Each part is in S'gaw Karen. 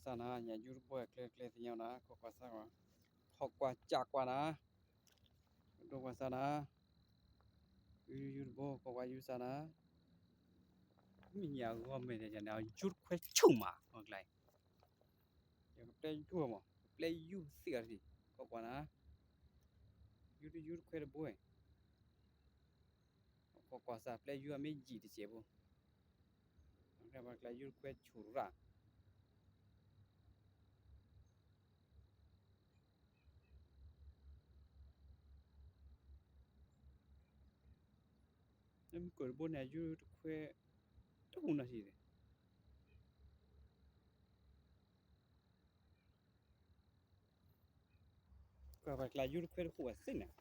စၢ်နၤ ညၣ်ယူတဘိကျဲကျဲသ့ၣ်ညါနၤ ခိးကွၢ်စၢ်ကွၢ်, ခိးကွၢ်ကၢ်ကွၢ်နၤ, ဒိကွၢ်စၢ်နၤ, ယူယူတဘိ ခိးကွၢ်ယူစၢ်နၤ, မ့ၢ်ညၣ်ဂီၤမဲာ်န့ၣ် ယူတခွဲဆူၣ်မး မ့ၢ်ကျါ, ယကပျဲယူမး ပျဲယူသ့ၣ်အီၤတထံၣ် ခိးကွၢ်နၤ, ယူတယူတခွဲတဘိ, ခိးကွၢ်စၢ် ပျဲယူအမ့ၢ်ယံာ်တစဲးဖိ, ပှၤကျါယူတခွဲဆူၣ်ရၣ် မ့ၢ်ကိၣ်တဘိန့ၣ် ယူတခွဲ တဟူးနီတထံၣ်, ကွၢ်ပှၤကျါယူတခွဲတဟူးအသ့ၣ်န့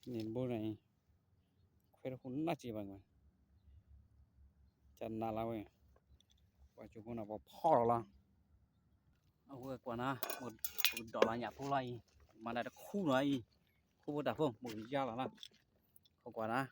ၣ် န့ၣ်တဘိန့ၣ်အံၤ ခွဲတဟူးနီတစဲးဘၣ်, ကနးလီၤဝဲ, ပှၤကၠိဖိန့ၣ် ပဖီၣ်လီၤလီၤ, အဝဲကွၢ်နၤ, ပကဒိးလီၤညၣ်ဖိလီၤအံၤ, မၤလၢတခူနီၤအံၤ, ခူဖိတၢ်ဖိ ပကယါလီၤလီၤ, ခိးကွၢ်နၤ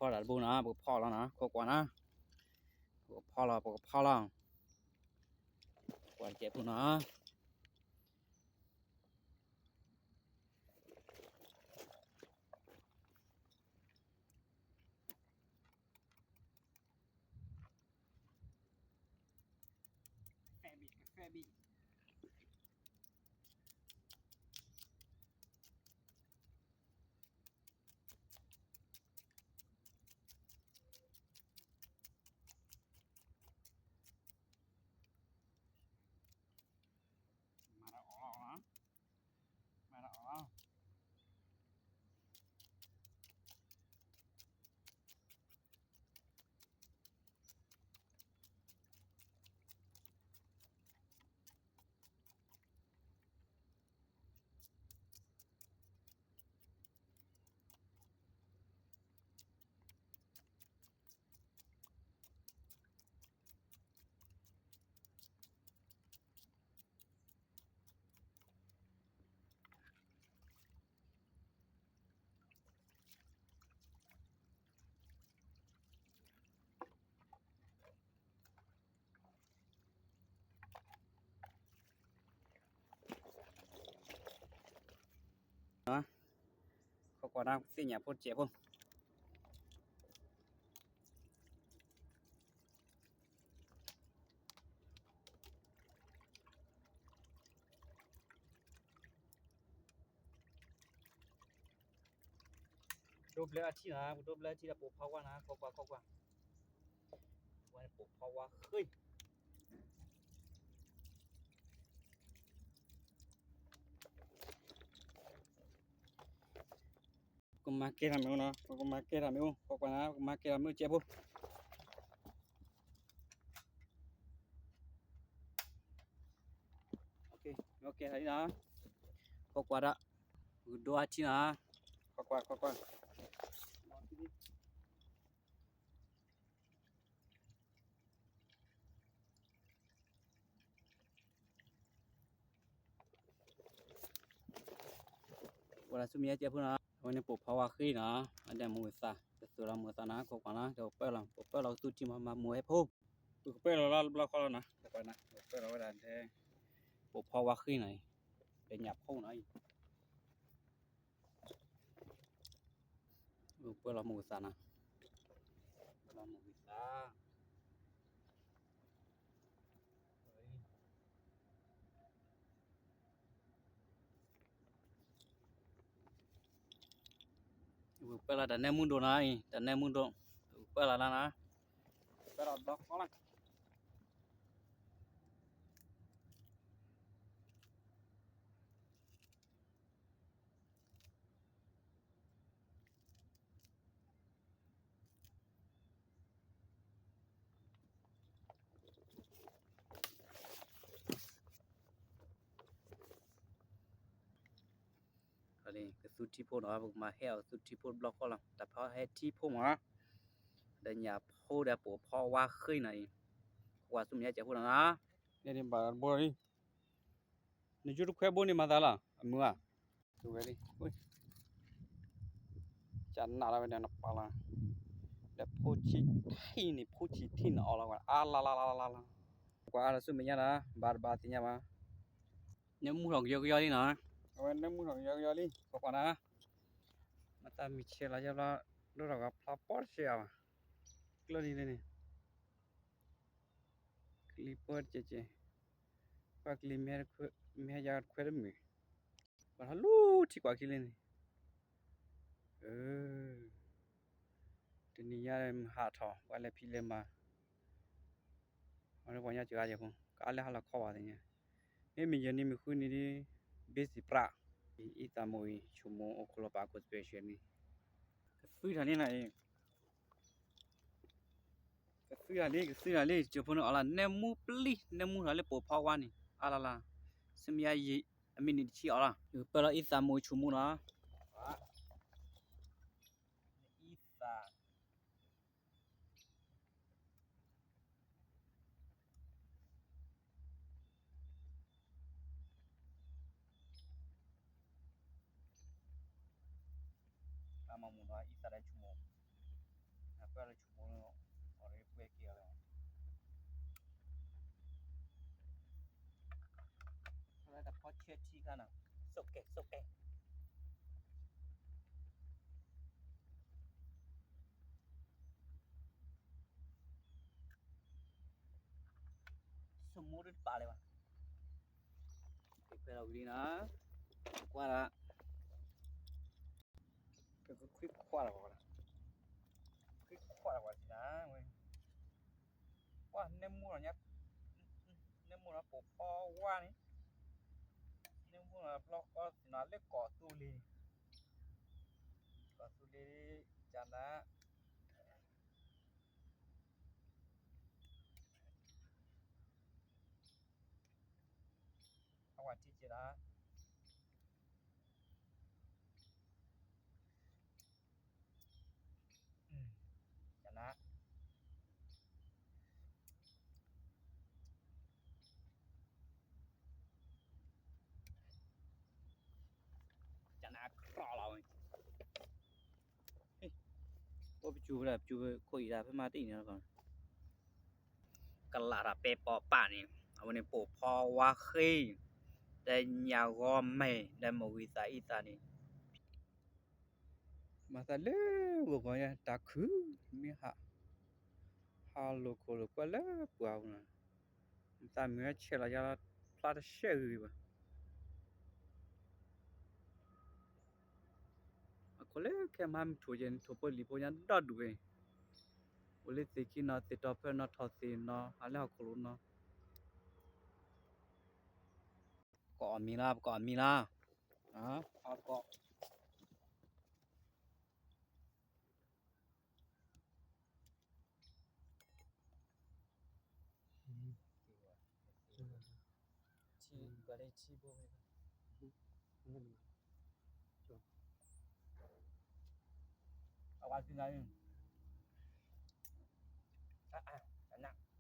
ဖီၣ်တၢ်တဘိနီၤ, ပကဖီၣ်လီၤနီၤ, ခိးကွၢ်နၤ, ပကဖီၣ်လီၤ ပကဖီၣ်လီၤ, ကွၢ်တကဲးဖိနီၤ မၤတၢ်အီၣ်လီၤ, မၤတၢ်အီၣ်လီၤ. ခိးကွၢ်နၤ သ့ၣ်ညါဖိတစဲးဖိ ဒိဘျၢအထံၣ်နၤ ပဒိဘျၢအထံၣ်ဒီးပိာ်ဖီကွၢ်နၤ ခိးကွၢ်ခိးကွၢ် ဝဲန့ၣ်ပိာ် ဝါဃ့ၢ် ကမၤကဲတၢ်မ့ၢ်အိၣ်နီၤ, ကမၤကဲတၢ်မ့ၢ်အိၣ် ကွၢ်ကွၢ်နၤ, ကမၤကဲတၢ်မ့ၢ်အိၣ်ကဲဖိ, ကဲတၢ်လံနီၤ, ကွၢ်ကွၢ်ဒၣ်, ပကဒိအထံနီၤ, ကွၢ်ကွၢ် ကွၢ်ကွၢ် ဝဲဒၣ်ဆူမဲာ်ညါကဲဖိနီၤ, အဝဲန့ၣ်ပိာ်ဖီဝါဃ့နီၤ, အဒဲမိၢ်ဝံသး, ကသူၣ်လီၤမိၢ်သးနီၤ, ကွၢ်ကွၢ်နီၤ, ကပၢၢ်လီၤ, ကပၢၢ်လီၤကသူထံမး မၤမိၢ်ဟဲဖိ, ပကပၢၢ်လီၤလၢဘျီဃီလီၤနီၤ, ကွၢ်ကွၢ်နီၤ, ပကပၢၢ်လီၤဝဲဒၣ်ဒဲ ပိာ်ဖီဝါဃ့နီၤအံၤ, ဒဲညၣ်ဖိနီၤအံၤ ပၢၢ်လီၤမိၢ်ဝံသးနီၤ, ပၢၢ်လီၤမိၢ်ဝံသး, ပၢၢ်လီၤတၢ်နဲမူဒိၣ်နီၤအံၤ, တၢ်နဲမူဒိၣ်, ပၢၢ်လီၤလၢနီၤ, ပၢၢ်လီၤဘျီဃီလီၤ ကသူထံဖိနီၤ, ပကမၤဟဲအီၤကသူထံဖိဘျီဃီလီၤ, တၢ်ဖီဟဲထံဖိမး, ဒီးညၣ်ဖိဒီးပိာ်ဖီဝါဃ့နီၤအံၤ, ကွၢ်ဆူမဲာ်ညါကဲဖိနီၤ, ဘၣ်တဘိလံ နယူတခွဲဘိန့ၣ်မၤသးလီၤ အမုၢ်ဧါ, ဝဲလံ, ကနၣ်လီၤဝဲဒၣ်နပာ်လီၤ, ဒီးဖိဆံးထံၣ်န့ၣ် ဖိဆံးထံၣ်န့ၣ်အီၣ်လီၤဝဲ အါလါလါလါလါလါ, ကွၢ်အါလီၤဆူမဲာ်ညါဒီး ဘၣ်တဘၣ်သ့ၣ်ညါဘၣ်, နမူထီၣ်ကယီကယီလံနီၤ, အဝဲနမူထီၣ်ကယီကယီလံ ကွၢ်ကွၢ်နီၤ, မ့ၢ်တၢ်မံၤဆဲးလီၤယါဘျီ ဒိၣ်ထီၣ်ကဖျါပီတစဲးအါဘၣ်, ကျၢၢ်လံန့ၣ် ကလံၤပၢတကဲးကဲး, ပှၤကလံၤ မ့ၢ်ဟဲယါခွဲတမုာ်, ပှၤထီၣ်လူထံကွၢ်ခံလံန့ၣ်, တနံၤညါမုၢ်ဟးထီၣ် ပှၤလဲၤဖံးလဲၤမၤ, အဝဲပှၤညါစှၤယဲၢ်ဖိ ကအါလၢဟါလီၤခီဘၣ်သ့ၣ်ညါ, မ့မ့ၢ်ယဲၢ်နံၤမုၢ်ဃုနံၤဒ် ဘ့စံးပြး, အံသးမိၢ်အံၤ ဆိမိၣ်အိၣ်ခိးလီၤပာ်ခိၣ် special န့ၣ်, ကသုတၢ်လံနီၤအံၤ ကသုတၢ်လံ ကသုတၢ်လံ ကၠိဖိန့ၣ်အီၣ်လၢ နဲမူပျံၤ နဲမူထီၣ်လၢပိာ်ဖီဝါန့ၣ် အါလါလါ ဆူမဲာ်ညါယံာ် အမံးနံးတဆံအီၣ်လီၤ ယကပၢၢ်လီၤအံသးမိၢ်ဆိကမိၣ်နီၤ အံသး အမၤမူနီၤ အံသးဒီးဆိကမိၣ် အပၢၢ်လၢဆိကမိၣ် အီၣ်ရ့ပှဲၤက့ၤအီၤလီၤ တၢ်ဖီဆဲးထံခါနီၤ စိးကဲ စိးကဲ ဆိကမိၣ်တပာ်လၢၤဘၣ် ကဲခွဲးလီၤဝံၤလံနီၤ ကွၢ်လီၤ ပကခွံခွါလီၤဝဲ ခွံခွါလီၤဝဲစံးနၤဝဲ ကွၢ် နဲမူလီၤညါ နဲမူလီၤပိာ်ဖီဝါန့ၣ် နဲမူလီၤဘျီဃီစံးနၤလၢကီၢ်သူလ့ၤ ကီၢ်သူလ့ၤ ကနၤ အဝဲထံက့ၤလီၤ ကနၤ ကနၤကြီလီၤဝဲ ပပစူၤဝဲဒၣ် ပစူၤခိၣ်အံၤဒၣ် ဖဲမၤတအံၤန့ၣ်လီၤ ကလၤတၢ်ပဲပီၤပာ်န့ၣ် အဝဲန့ၣ်ပိာ်ဖီဝါဃ့ ဒီးညၣ်ဂီၤမဲာ် ဒီးမိၢ်ဝံသးအံသးန့ၣ် မၤသးလၢဂီၤဂီၤညါ တၢ်ခုၣ်မ့ၢ်ဟး ဟးလိာ်ခိၣ်လိာ်ကွဲလၢပှၤအပူၤနီၤ မၤသးမုၢ်ဟဲဆဲးလီၤယါလီၤ ဖျါတရှဲဂ့ၤဂ့ၤဘၣ် အခိၣ်လၢခဲမဟါမုၢ်ထူၣ်ယဲၢ်န့ၣ် ထူၣ်ဖိလံၤဖိညါဒီဒူၣ်ဝဲ အိၣ်လၢသ့ၣ်ခံနီၤ သ့ၣ်တီၤဖၢနီၤ ထီၣ်သ့ၣ်နီၤ ဟးလၢဟီၣ်ခိၣ်လိၤနီၤ. ကိးအီၣ်မံၤလီၤ ပကိးအီၣ်မံၤလီၤ. အကိး အဝဲသ့ၣ်န့ၣ် အနၢ် ပှ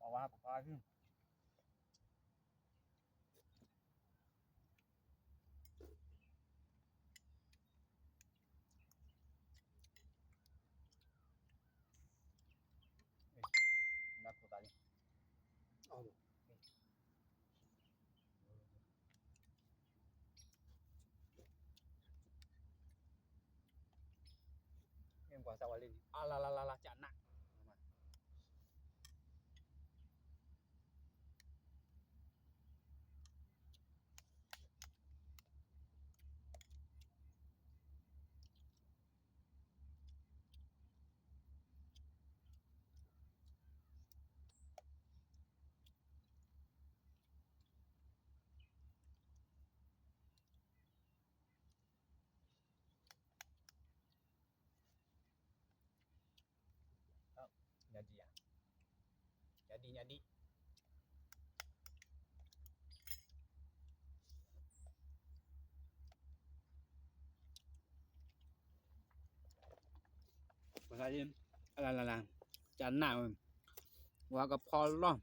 ၤဝါပှၤဖါ နၢ်ခိၣ်သးလံ မ့ၢ်ကွၢ်စၢ်ဝဲလံ အလလလလ ကနၣ်ညါဒံးဧါ, ညါဒံး ညါဒံး, ပှၤလၢ အလလလ ကနၣ်ဝဲ ဝါကဖီလီၢ်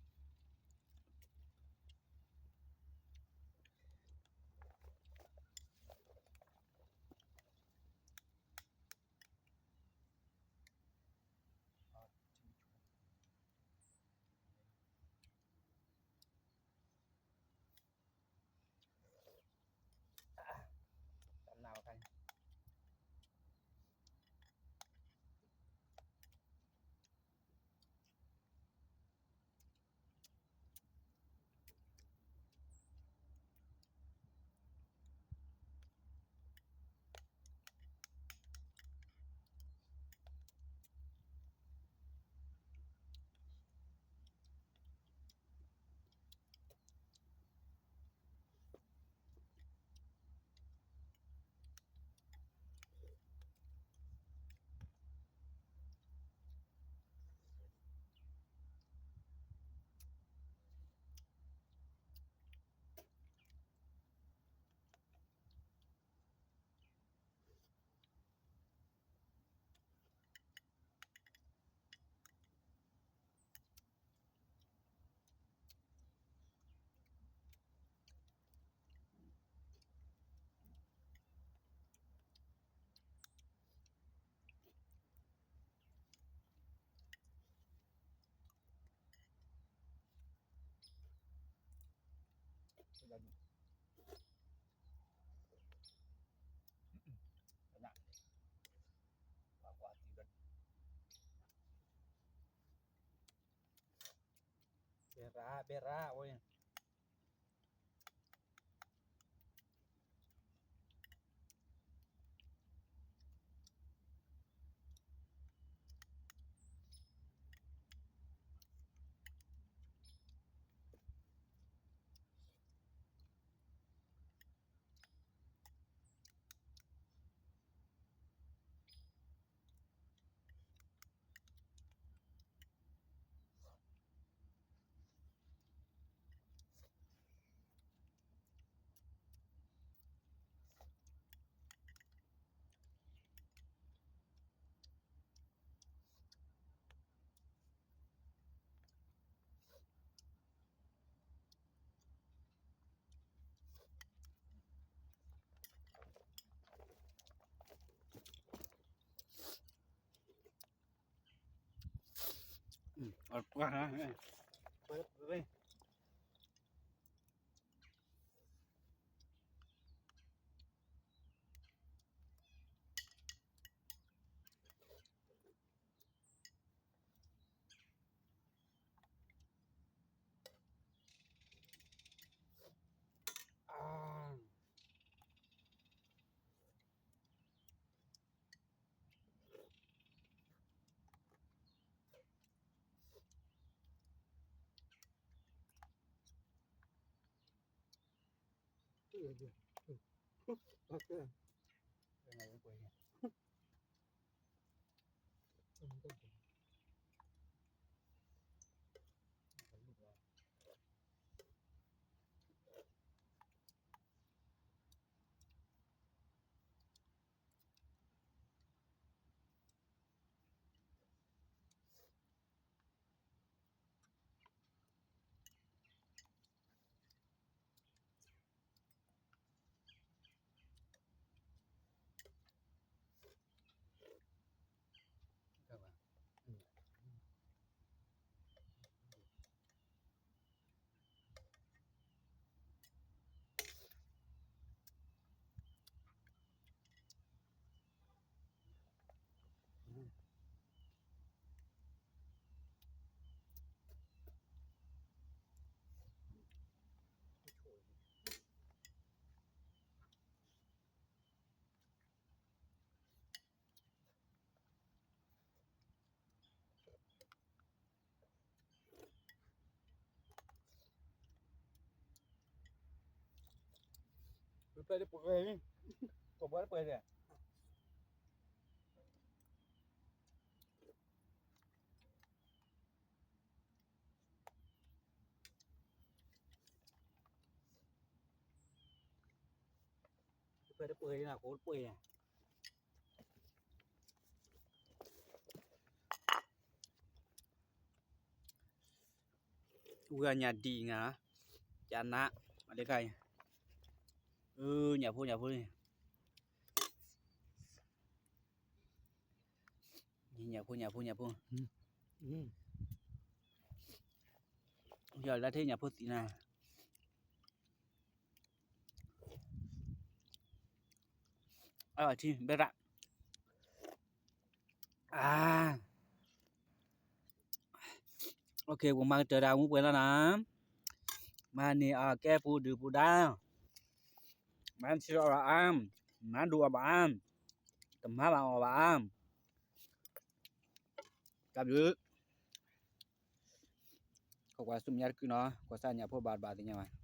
ဘဲရၣ် ဘဲရၣ်ဝဲ. ပှဲၤပှဲၤ, ကိးပှဲၤပှဲၤဒီး ပှဲၤတပှဲၤန့ၣ် ကိးတပှဲၤန့ၣ် ဝံၤအညၣ်ဒံၣ်နၤ, ကနး, အလ့ခါအံၤ, အၢ ညၣ်ဖိ ညၣ်ဖိန့ၣ်, ညၣ်ဖိ ညၣ်ဖိ ညၣ်ဖိ, ယလၢထံၣ်ညၣ်ဖိသံနၤ, အထံဘဲရၣ်, အါ OK ပမၤကတၢၢ်တၢ်မူပှဲၤလီၤနၤ, မၤန့ၢ်အီၤကဲပူၤဒုၣ်ပူၤဒါ, မၤဆံးအီၤဘၣ်အါ, မၤဒိၣ်အီၤဘၣ်အါ, တမၤဘၣ်အီၤဘၣ်အါ, တၢ်ဘျုး, ကွၢ်ကွၢ်ဆူမဲာ်ညါတကုာ်နီၤ, ကွၢ်စၢ်ညၣ်ဖိဘၣ်တဘၣ်သ့ၣ်ညါဘၣ်.